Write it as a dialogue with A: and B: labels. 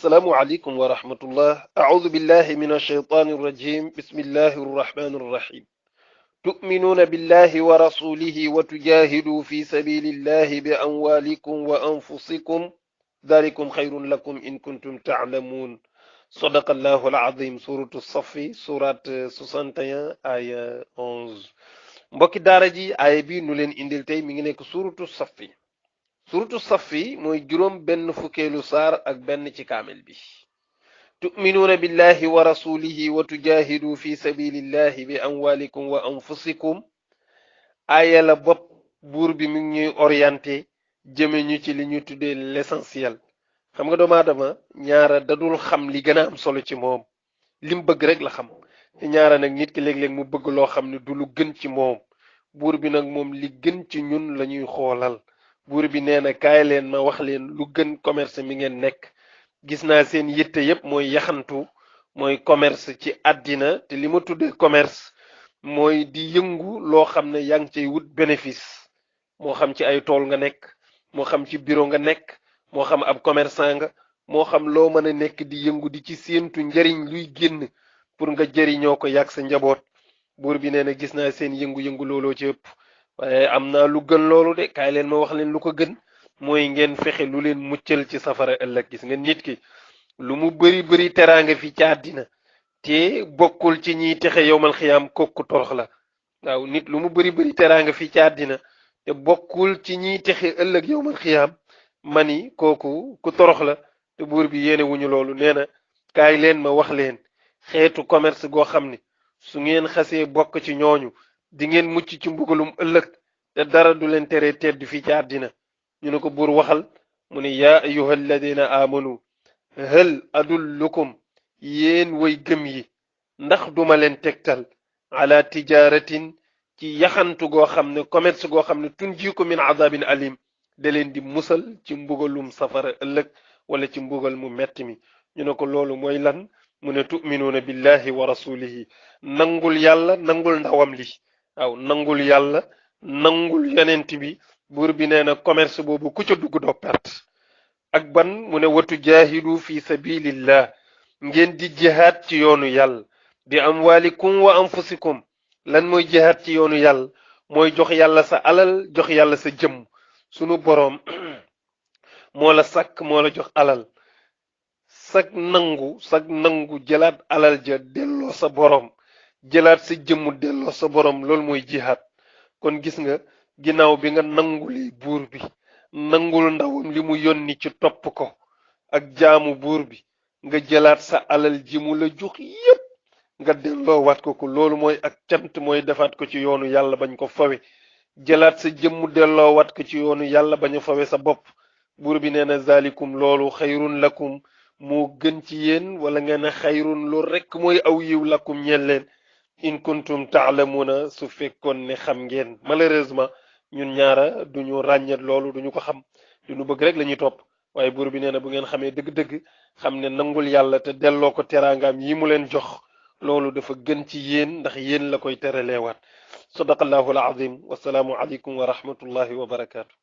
A: السلام عليكم ورحمة الله. أعوذ بالله من الشيطان الرجيم. بسم الله الرحمن الرحيم. تؤمنون بالله ورسوله وتجاهدوا في سبيل الله بأموالكم وأنفسكم ذلكم خير لكم إن كنتم تعلمون. صدق الله العظيم. سورة الصف سورة 61 آية 11. mbokki daara ji aaya bi nu leen indil tey mi ngi nekk suratu safi. suratu safi mooy juróom benn fukkeelu saar ak benn ci kaamel bi. tu'minuuna billahi wa rasulihi wa tujahidu fi sabilillahi bi amwalikum wa anfusikum. aaya la bopp buur bi mi ngi ñuy orienté jëme ñu ci li ñu tuddee l'essentiel. xam nga doomu aadama ñaara dadul xam li gën a am solo ci moom, lim bëgg rek la xam. te ñaara nag nit ki léeg-léeg mu bëgg loo xam ne du lu gën ci moom. buur bi nag moom li gën ci ñun la ñuy xoolal. buur bi nee na kaay leen ma wax leen lu gën commerce mi ngeen nekk. gis naa seen yitte yépp mooy yaxantu, mooy commerce ci àddina. te li ma tuddee commerce mooy di yëngu loo xam ne yaa ngi cay wut bénéfice. moo xam ci ay tool nga nekk, moo xam ci bureau nga nekk, moo xam ab commerçant nga, moo xam loo mën a nekk di yëngu di ci séentu njariñ luy génn pour nga jëriñoo ko yàgg sa njaboot. buur bi nee na gis naa seen yëngu-yëngu looloo ci ëpp, waaye am naa lu gën loolu de. kaay leen ma wax leen lu ko gën, mooy ngeen fexe lu leen muccal ci safara ëllëg. gis nga nit ki lu mu bari bari teraanga fi ci àddina te bokkul ci ñiy texe yowmal xiyaam kooku torox la. waaw nit lu mu bari bari teraanga fi ci àddina te bokkul ci ñiy texe ëllëg yowmal xiyaam mani kooku ku torox la. te buur bi yéene wuñu loolu. nee na kaay leen ma wax leen xeetu commerce goo xam ne su ngeen xasee bokk ci ñooñu di ngeen mucc ci mbugalum ëllëg te dara du leen tere tedd fii ci àddina. ñu ne ko buur waxal. mu ne yaa ayuha alladina amanu hal adullukum, yéen way gëm yi ndax duma leen tegtal ala tijaratin ci yaxantu goo xam ne commerce goo xam ne tunjiku min azabin alim, da leen di musal ci mbugalum safara ëllëg wala ci mbugal mu metti mi. ñu ne ko loolu mooy lan. mu ne tu'minuuna billahi wa rasulihi, nangul yàlla nangul ndawam li. waaw nangul yàlla nangul yonent bi. buur bi nee na commerce boobu ku ca dugg doo perte. ak ban mu ne watu jaahidu fi sabilillah, ngeen di jihaad ci yoonu yàlla bi amwalikum wa anfusikum. lan mooy jihaad ci yoonu yàlla? mooy jox yàlla sa alal, jox yàlla sa jëmm. sunu boroom moo la sàkk, moo la jox alal. sag nangu jëlaat alal ja delloo sa boroom, jëlaat sa jëmm delloo sa boroom, loolu mooy jihaad. kon gis nga ginnaaw bi nga nanguli buur bi, nangul ndawam li mu yónni ci topp ko ak jaamu buur bi, nga jëlaat sa alal ji mu la jox yépp nga delloo waat ko. loolu mooy ak cant, mooy defaat ko ci yoonu yàlla bañ ko fawe. jëlaat sa jëmm delloo waat ko ci yoonu yàlla bañ a fawe sa bopp. buur bi nee na zalikum, loolu xayrun lakum, moo gën ci yéen. wala nga ne xayrun, loolu rekk mooy aw yiw lakum ñeel leen, in kuntum taalamuuna, su fekkoon ne xam ngeen. malheureusement ñun ñaara duñu ràññet loolu, duñu ko xam, duñu bëgg rek la ñuy topp. waaye buur bi nee na bu ngeen xamee dëgg-dëgg xam ne nangul yàlla te delloo ko teraangaam yi mu leen jox, loolu dafa gën ci yéen, ndax yéen la koy teraleewaat. sadaqallahu alazim. wasalaamu aleykum wa rahmatullahi wa barakaatu.